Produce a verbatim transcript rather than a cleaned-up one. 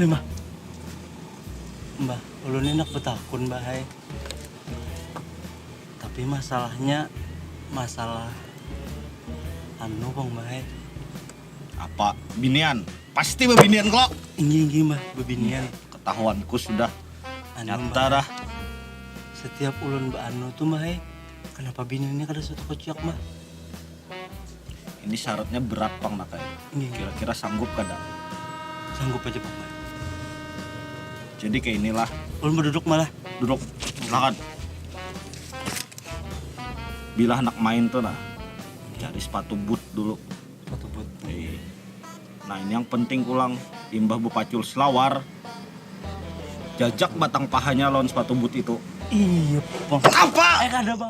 Mbah, Mbah, ulun ni handak betakun, Mbah, hai. Tapi masalahnya, masalah anu pang, Mbah, hai. Apa? Binian? Pasti bebinian kalo. Inggih, inggih, Mbah, bebinian. Ketahuanku sudah Anu, nyata Mbah. Dah. Setiap ulun beanu tuh, Mbah, hai, kenapa biniannya kada suatu kociak, Mbah? Ini syaratnya berat pang, nak, ai. Inggih. Kira-kira sanggup kada? Sanggup aja, Mbah. Jadi kayak inilah. Ulun berduduk malah. Duduk. Silakan. Bila handak main tuh, nah, cari sepatu boot dulu. Sepatu boot. Eh. Nah, ini yang penting pulang, imbah bepacul selawar, jajak batang pahanya lawan sepatu boot itu. Iya, Bang. Apa? Eh, kada, Bang.